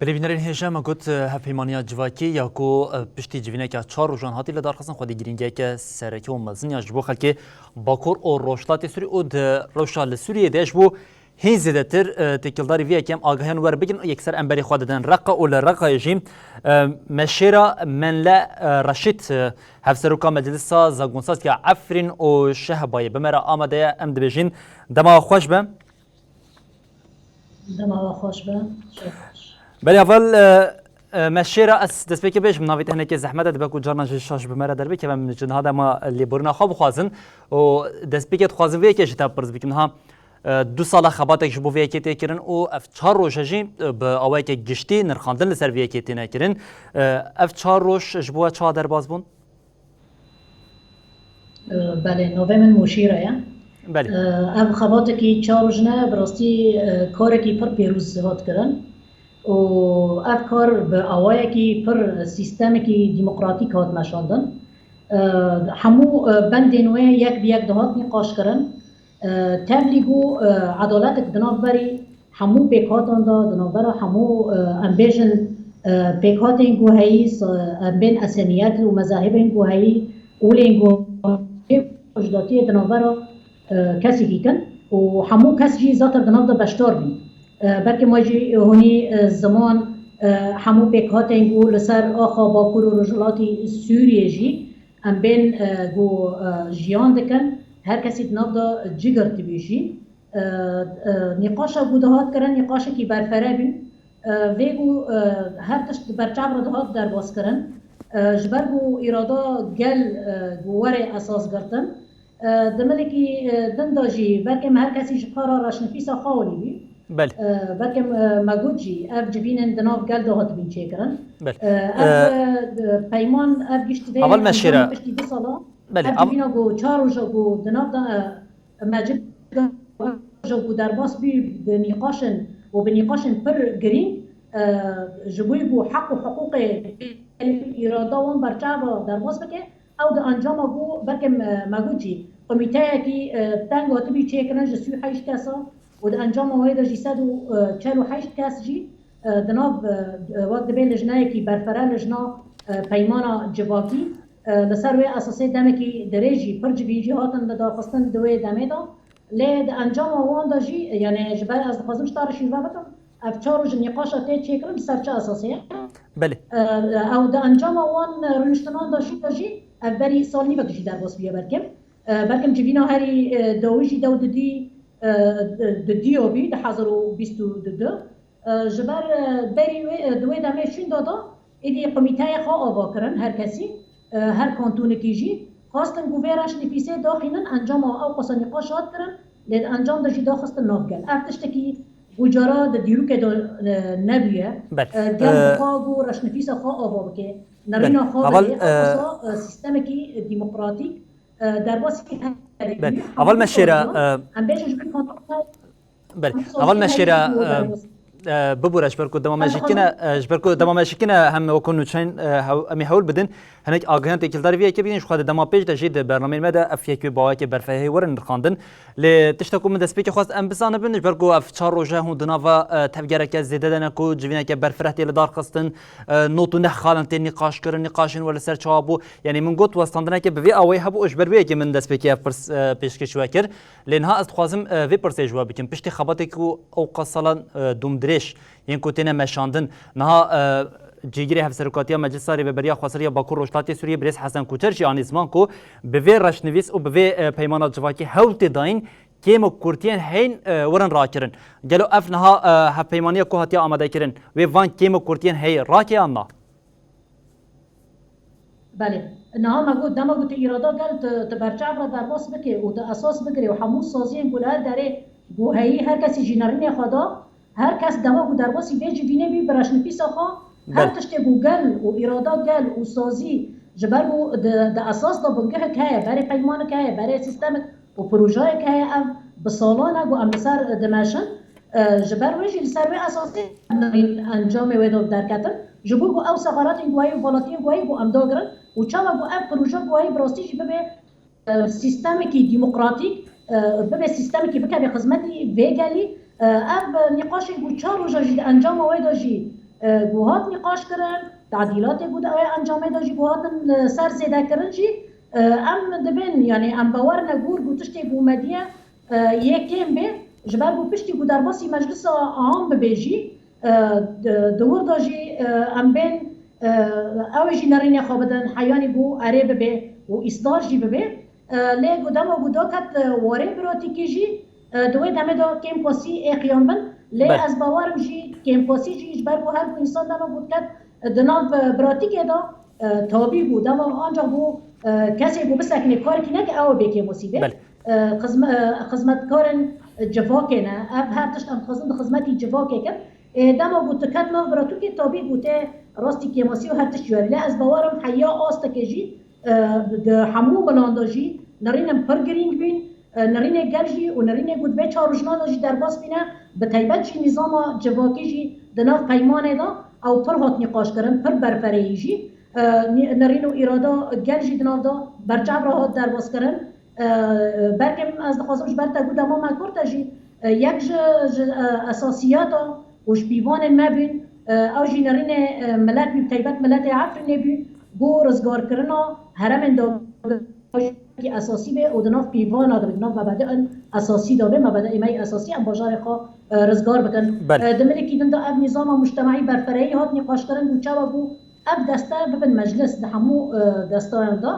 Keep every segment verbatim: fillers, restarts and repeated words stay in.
Belê bînerên hêja me got, e, hevpeymaniya civakî ya ku, e, piştî civîneke çar rojan hatî lidarxistin, xwedî girîngiyeke sereke û mezin ya ji bo xelkê Bakur û Rojhilatê Sûrî û di rewşa li Sûriyê de ji bo hîn zêdetir, e, têkildarî vê yekê em agahiyan wer bigirin û yekser em berê xwe didin Reqa û li Reqayê jî, e, Meşêra Menle, e, Reşîd, e, Hevseroka Meclisa Zagonsaz ya Efrîn û Şehbayê bi me re amade ye, em dibêjin dema xweş be. Dema we xweş be. Çok hoş. Belê heval, e, e, Meşêra, ez destpêkê bêjim, navê te hinekê zehmet e, dibe ku carna ji şaş bi me re derbikeve, em ji niha dema lêborîna xwe bixwazin û destpêkê dixwazin vê yekê ji te pirs bikim. Niha, e, du sala xebatek ji bo vê yekê tê kirin û ev çar roje jî, e, bi awayeke giştî nirxandin li ser vê yekê têne kirin. E, ev çar roj ji bo we çawa derbas bûn? Belê, navê min Moşîra ye. Belê. Ev xebatekî çar roj ne, bi rastî, karekî pir pêroz hat kirin û ev kar bi awayekî pir sîstemekî demokratîk hat meşandin. Hemû bendên wê yek bi yek dihat nîqaş kirin. Tevlî ku, e, edaletek di navberî hemû pêkhatan de, di navbera hemû, e, em bêjin, e, pêkhatên ku heyî, s-, em bên eseniyet û mezahibên ku heyî, olên ku heyî, ji datiyê di navbera, e, kesî dîtin û hemû kes jî zaten di nav de beşdar bîn. E, belkî me jî hûnî, e, ziman, e, hemû pêkhatên ku li ser axa Bakur û Rojhilatî Sûriyê jî em bên, e, ku, e, jiyan dikin, her kesî di nav de cigirtibî jî. E, e, nîqaşa ku dihat kirin, nîqaşekî berfere bî. E, vê ku, e, her tişt di berçav re dihat derbas kirin. E, ji ber ku îrada gel, e, ku were esas girtin. E, di milekî, e, din de jî, belkêm her kesî ji xwe re reşnivîsa xwe anîbî. Belê. E, belkêm, e, me got jî, ev civînên di nav gel de hatibîn çêkirin. Belê. E, ev, E, e, peyman, ev gişt vê Heval Meşêra. Piştî du sala. Belê, Ev av- civîna ku çar roja ku di nav de, e, meclis roja ku derbas bî bi nîqaşên û bi nîqaşên pir girîng, e, ji bo ku heq û hiqûqê îrada wan berçava derbas bike, ew di encama ku belkêm, e, me got jî komîteyekî, e, teng hatibî çêkirin ji sî û heşt kesa û di encama wê de jî sed û çel û heşt kes jî, e, di nav, e, wek dibê lijneyekî berfere, lijna, e, peymana civakî, e, li ser wê esasê demekî dirêj jî pir civîn jî hatin lidarxistin di wê demê de. Lê di encama wan de jî, yani ji ber ez dixwazim ji te re şîrve bikim, ev çar roj nîqaşa tê çêkirin li ser çi esasê ye? Belê. E, ew di encama wan rûniştinan de jî, de jî ev berî sal nîvek jî derbas bûye belkêm. E, belkêm civîna herî, e, dawî jî dew didî, e, di, di diyo bî, di hezar û bîst û du. E, ji ber, e, berî wê, e, di wê demê şûnda de êdî komîteyê xwe ava kirin her kesî, e, her kantonekî jî xwestin ku vê reşnivîsê daxînin, encama ew qasa nîqaş hat kirin, lê di encam de jî daxistin nav gel. Ev tiştekî ku cara di dîrokê de, e, nebûye. Belê. E, gel E, bi xwe ku reşnivîsa xwe ava bike, nerîna Belê. xwe Heval, bide, ew e, qasa, e, sîstemekî demokratîk, e, derbasî Belê. Heval Meşêra, e, Em bêjin ji ber kontrol Belê. Heval Meşêra, e, e, bibûre, ji ber ku dema me jî kine, e, ji ber ku dema me jî kine, hem wekû nûçeyên, e, hew-, em ê hewl bidin, hinek agahiyan têkildarî vê yekê bidin, ji xwe di dema pêş de jî di bernameyên me de ev yek wê bi awayekê berfehê werin nirxandin. Lê tişta ku min destpêkê xwest em bizanibin, ji ber ku ev çar roje hûn di nava, e, tevgereke zêde de ne ku civîneke berfireh tê lidarxistin, e, not û neh xalan tê nîqaş kirin, nîqaşên we li ser çawa bû. Yanî min got, westandineke bi vê awayî hebû û ji ber wê yekê min destpêkê ev pirs, e, pêşkêş we kir. Lê niha ez dixwazim, e, vê pirsê ji we bikim. Piştî xebateke ku ew qas salan, e, domdirêj yên ku têne meşandin, niha, e, cîgirê Hevserokatiya Meclisa Rêveberiya Xweseriya Bakur Rojhilatê Sûriyê Birêz Hesen Kuçer jî anî ziman ku bi vê reşnivîs û bi vê, e, peymana civakî hewl tê dayîn kêm û kurtiyên heyîn, e, werin rakirin. Gelo ev niha, e, hevpeymaniya ku hatiye amadekirin, wê van kêm û kurtiyên heyî rake yan na? Belê. Niha me got, dema ku tu îrada gel tu, tu berçav re derbas bike û tu esas bigirê û hemû saziyên ku li her derê ku heyî her kesî jî nerînê xwe da, her kes dema ku derbasî vê civînê bî bi reşnivîsa xwe, her Belê. tiştê ku gel û îrada gel û sazî ji ber ku di, di esas de bingehek heye, berê peymanek heye, berê sîstemik û projeyek heye, ev bi salan e ku em li ser dimeşin. E, ji ber wê jî li ser wê esasê em nerîn encamê wê de derketin. Ji bo ku ew sexaratên guheyî û velatiyên guheyî ku em dagirin û çawa ku ev proje guheyî bi rastî jî bibe, e, sîstemekî demokratîk, e, bibe sîstemekî bikeve xizmetî vê gelî. E, ev nîqaşên ku çar roja jî di encama wê de jî, e, ku hat nîqaş kirin, tadîlatê ku di ew encamê de jî ku hatin, e, ser zêde kirin jî, e, em dibên, yanî em bawer ne gor ku tiştê ku me diye, e, yê kêm bê, ji ber ku piştî ku derbasî meclisa am bibe jî, e, di, di wir de jî, e, em bên, e, ew ê jî nerînê xwe bidin, heyanî ku erê bibe û îsdar jî bibe. E, lê ku dema ku daket, e, warê pratîkî jî, e, di wê demê de kêmkasî ê qiyam bin. Lê Belê. ez bawerim jî kêmkasî jî ji ber ku her ku însan dema ku diket, e, di nav, e, pratîkê de, e, tabî bû. Dema ancak bû, e, kesê ku bisekine karekî neke ew bê kêmosî bê. Belê. E, xizme-, e, xizmetkarên civakê ne. Ev her tişt em dixwazin di xizmetî civakê kin. E, dema ku diket nav pratîkê tabî ku tê rastî kêmosî û her tişt jî were. Lê ez bawerim heya astekê jî e, di hemû milan de jî nerînên pir girîng bîn, e, nerînê gel jî û nerînê ku di vê çar rojan de jî derbas bîne, bi taybet jî nîzama civakî jî di nav peymanê de ew pir hat nîqaşkirin, pir berfereyî jî, e, nî-, nerîn û îrada gel jî di nav de berçav re hat derbaskirin. E, belkî ez dixwazim ji ber te ku dema me kurt e jî, e, yek ji, ji, e, esasiyata û ji pîvanên me bûn, e, ew jî nerînê, e, milet bî, bi taybet miletê Efrînê bû, ku rizgarkirina herêmên dagirkirî esasî be û di nav pîvana de be, di nav mebedên esasî de be, mebedê me yê esasî em bajarê xwe, e, rizgar bikin. Belê. E, di milekî din de ev nîzama mujtema'î berfereyî hat nîqaşkirin ku çawa ku ev deste bibin meclis di hemû, e, destayan de.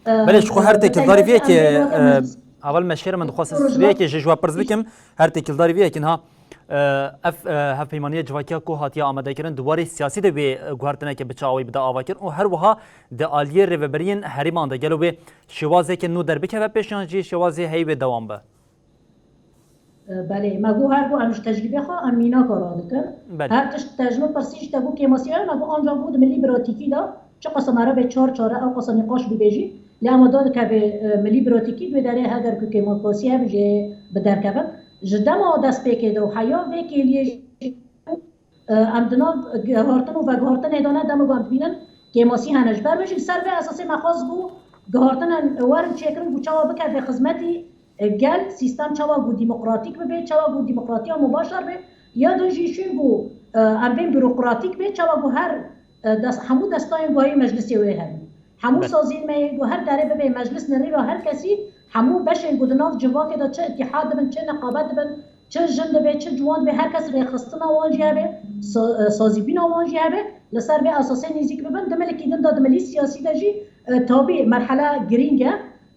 E, Belê, ji xwe her e, têkildarî vê yekê, em bê e, heval Meşêr, min dixwest ez vê yekê ji, ji we pirs bikim, her têkildarî vê yekê niha, e, ev, e, hevpeymaniya civakiya ku hatiye amadekirin, di warê siyasî de wê, e, guhertineke bi çi awayî bide avakirin û her wiha di aliyê rêveberiyên herêman de gelo wê şêwazeke nû derbikeve pêş yan jî şêwazê heyî wê dewam be? E, belê, me got her ku em ji tecrîbê xwe em mînaka radikin. Belê. Her tişt te ji min pirsî ji te got kêmasî heye, me got ancak got di milî pratîkî de çiqasa me re bê çar çare ew qasa nîqaş bibêjî. Lê ema da dikeve, e, milî pratîkî, di wê derê heger ku kêmasî hebe jê bi derkevin. Ji dema destpêkê de û heya vê kêliyê jî, e, em di nav guhertin û veguhertinê de ne, dema ku em dibînin kêmasî hene. Ji ber wê jî li ser vê esasê me xwest bû guhertinên werin çêkirin ku çawa bikeve xizmetî, e, gel, sîstem çawa ku demokratîk bibe, çawa ku demokratiya mubaşer be, ya da jî şûn ku, e, em bên burokratîk be, çawa ku her, e, des-, hemû destayên guhayê meclisê wê hebin. Hemû Be- saziyên me yê ku her derê bibe meclis nerîra her kesî, hemû beşên ku di nav civakê de çi îtîhad dibin, çi neqabet dibin, çi jin dibe, çi ciwan dibe, her kes rêxistina wan jî hebe, sa-, e, sazîbîna wan jî hebe, li ser vê esasê nêzîk bibin. Di milekî din de, di milî siyasî de jî, e, tabî merhele girîng e.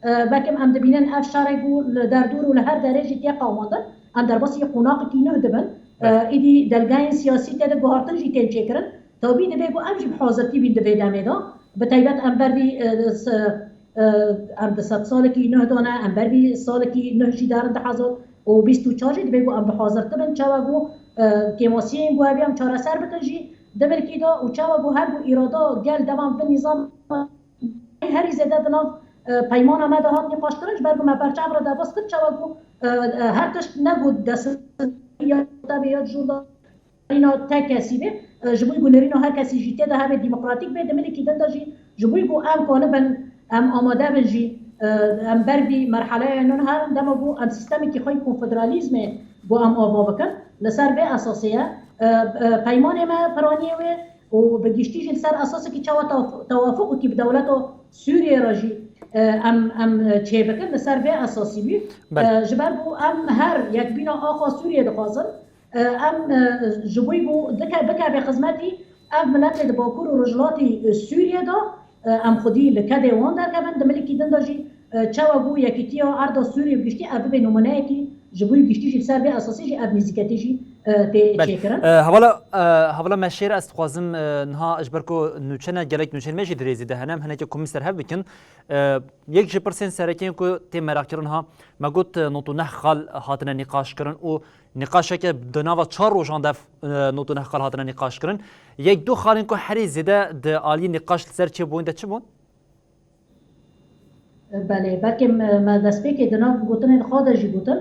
E, belkim em dibînin ev şerê ku li derdor û li her derê jî tê qewandin. Em derbasî qonaqekî nuh dibin. E, Belê. Îdî delgayên siyasî tê de guhartin jî tên çêkirin. Tabî dibe ku em jî bi hazirtî bîn di vê demê de. Bi taybet em ber vî, e, s-, e, em di sed salekî nuh de ne, em ber vî salekî nuh jî derin di hezar û bîst û çar jî dibe ku em bi hazirtî bin. Çawa ku, e, kêmasiyên ku hevî em çareser bikin jî di milkî de û çawa ku her ku îrada gel devam bin nîzam Herî zêde di nav, e, peymana me de hat nîqaşkirin, ji ber ku me berçav re derbas kir, çawa ku, e, e, her tişt ne ku dest ya te bê ya jûr de nerîna te kesî bê, e, ji bo ku nerîna her kesî jî tê de hebe demokratîk bê, di milekî din de jî ji bo ku em kanibin, em amade bin jî, e, em ber vî merheleya nû herin, dema ku em sîstemekî xwe yê konfederalîzmê ku em ava bikin, li ser vê esasê ye. E, e, peymanê me piraniyê wê û bi giştî jî li ser esasekî çawa tewaf-, tewafuqekî bi dewleta Sûriyê re jî, e, em, em, e, çêbikin, li ser vê esasî bî. Belê. E, ji ber ku em her yekbîna axa Sûriyê dixwazin, e, em, e, ji bo ku dike-, bikeve xizmetî ev miletê di Bakur û Rojhilatî, e, Sûriyê de, e, em xwedî li kedê wan derkevin, di milekî din de jî, e, çawa ku yekîtiya erda Sûriyê bi giştî ev bibe nimûneyekî ji bo giştî jî li ser vê esasî jî ev nêzîketî jî, e, tê Belê. çêkirin. E, hevala, e, hevala me şêr ez dixwazim, e, niha ji ber ku nûçe ne gelek nûçeyên me jî dirêzî de hene, em hinekî komî ser hev bikin. E, yek ji pirsên sereke yên ku tê meraqkirin ha, me got, e, nod û neh xal hatine nîqaşkirin û nîqaşeke di nava çar rojan de, e, nod û neh xal hatine nîqaşkirin. Yek du xalên ku herî zêde di aliyê nîqaş li ser çêbûyîn de çi bûn? Belê, belkê me, me destpêkê di nav gotinên xwe de jî gotin.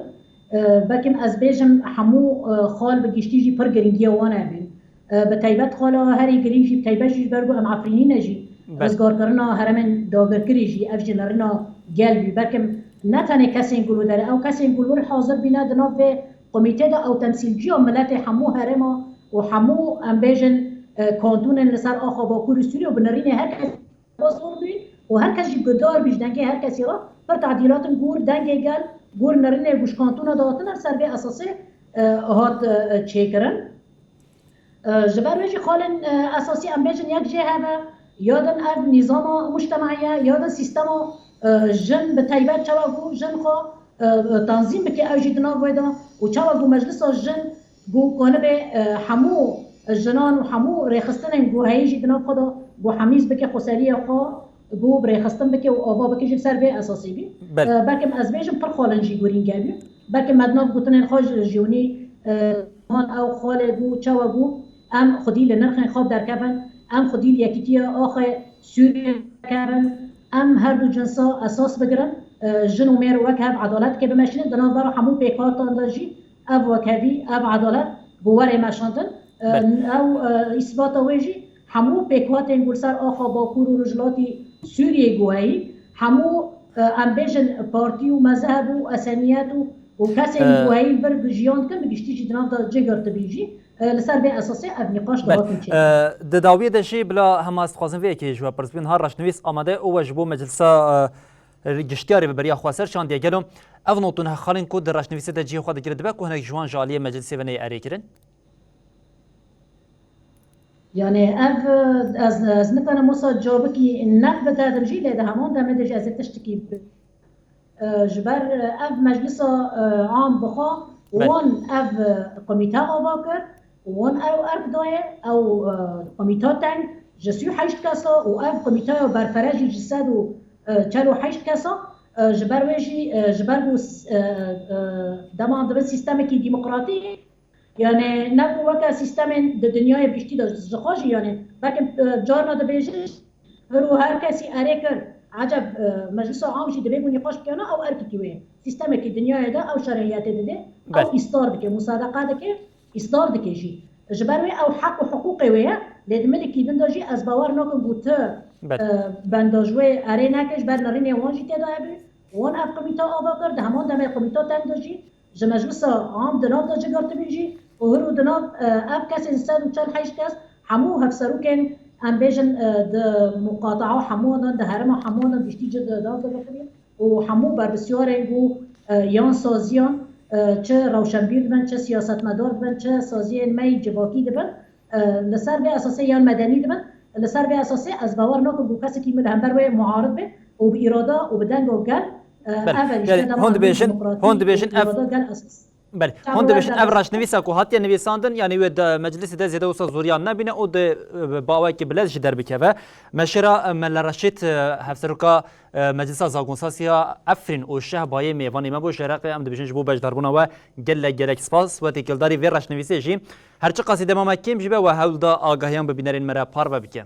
E, belkê ez bêjim hemû, e, xal bi giştî jî pir girîngiya wan hebî. E, bi taybet xala herî girîng jî, bi taybet jî ji ber ku em Efrînî ne jî, Belê. rizgarkirina herêmên dagirkirî jî, ev jî nerîna gel bî. Belkê ne tenê kesên ku li derê, ew kesên ku li wir hazir bîne di nav vê komîtê de, ew temsîlciya miletê hemû herêma û hemû, em bêjin, e, kantûnên li ser axa Bakur û Sûriyê û bi nerînê her kes zor bî û her kes jî gudar bî ji dengê her kesî re pir tadîlatin gor dengê gel, gor nerînê û ji kantûna de hatine li ser vê esasê, e, hat, e, çêkirin. E, ji ber wê jî xalên, e, esasî em bêjin yek jê hebe, ya din ev nîzama mujtemaiye, ya din sîstema, e, jin bi teybet çawa ku jin xwe, e, tanzîm bike ew jî di nav wê de û çawa ku meclisa jin ku konibe, e, hemû jinan û hemû rêxistinên ku heyî jî di nav xwe de ku hemîz bike xweseriya xwe ku bi rêxistin bike û ava bike jî li ser vê esasî bî. Belê. E, belkim ez bêjim pir xalên jî gorîn gelî. Belkim me di nav gotinên xwe ji, ji hûnî, e, han ew xalê bû, çawa bû, em xwedî li nirxên xwe derkevin, em xwedî li yekîtiya axê Sûriyê derkevin, em her du cinsa esas bigirin, e, jin û mêr wek hev edalet ke bimeşînin, di navbera hemû pêkhatan de jî ev wekhevî, ev edalet bi werê meşandin. E, Belê. Ew, e, îsbata wê jî hemû pêkhatên ku li ser axa Bakur û Rojhilatî Sûriyê ku heyî, hemû, e, em bêjin partî û mezheb û eseniyet û, û kesên E, ku heyî li vir jiyan dikin, bi giştî jî di nav de cih girtibî jî, e, li ser vê esasê ev nîqaş Belê. dihatin çêkirin. E, di dawiyê de jî bila hema ez dixwazim vê yekê ji we pirs bibin, ha raşnivîs amade û we ji bo meclisa, e, giştiyarê ve beriya xwe ser şandiye. Gelo ev notûn xalên ku di raşnivîsê de cihê xwe digire dibe ku hinek ji wan ji aliyê meclisê ve neyê erê kirin? Yani ev, ez, ez nikarim wisa cewabekî net bidedim jî, lê di heman demê de jî ez ê tiştekî bi-, e, ji ber, e, ev meclisa, e, am bixwe, Belê. wan ev, e, komîte ava kir, wan ew erk daye, ew, e, komîta teng ji sî û heşt kesa û ev komîteya berfere jî ji sed û, e, çel û heşt kesa, e, ji ber wê jî, e, ji ber ku s-, e, e, dema dibin sîstemekî demokratîk, Yani ne ku weke sîstemên di dinyayê giştî de ji xwe jî, yani belkim, e, carna dibêjin, vir û her kesî erê kir. Eceb, e, Meclisa Am jî divê ku nîqaş bike na ew erkekî wê ye. Sîstemekî dinyayê de ew şerehiyetê dide, ew Belê. îstar dike, musadeqa dike, îstar dike jî. Ji ber wê ew heq û hiqûqê wê ye, lê di milikî din de jî ez bawer nakim ku tu, Belê. e, benda ji wê erê neke, ji ber nerînê wan jî tê de hebû. Wan ev komîta ava kir, di heman demê komîta teng de jî, Ji meclisa am di nav de cigirtibî jî û hir û di nav, e, ev kesên sed û çel heşt kes hemû hevserokên, em bêjin, e, di muqataa hemû de, di herêma hemû de giştî ci di nav de girtibî û hemû berpirsiyarên ku, e, yan saziyan, e, çi rewşenbîr dibin, çi siyasetmedar dibin, çi saziyên me yî civakî dibin, e, li ser vê esasê yan medenî dibin, li ser vê esasê ez bawer nakim ku kesekî min li hember wê muarid be û bi îrada û bi dengo gel, e, Belê. ev e, Yani, işte, hûn dibêjin, demokratî hûn dibêjin û ev îrada gel esas. Belê. Çawa Hûn dibêjin werde ev raşnivîsa ku hatiye nivîsandin, yani wê di meclisê de zêde wisa zoriyê nebîne û di, e, bawekî bilez jî derbikeve. Meşêra, e, Mele Reşîd, e, hevseroka, e, Meclisa Zagonsasiya Efrîn û Şehbayê mêvanê me bû. Ji Iraqê em dibêjin ji bo beşdarbûna we gelek gelek spas. We têkildarî vê raşnivîsê jî. Her çiqasî dema me kêm jî be, we hewl da agahiyan bi bînerên me re parve bike.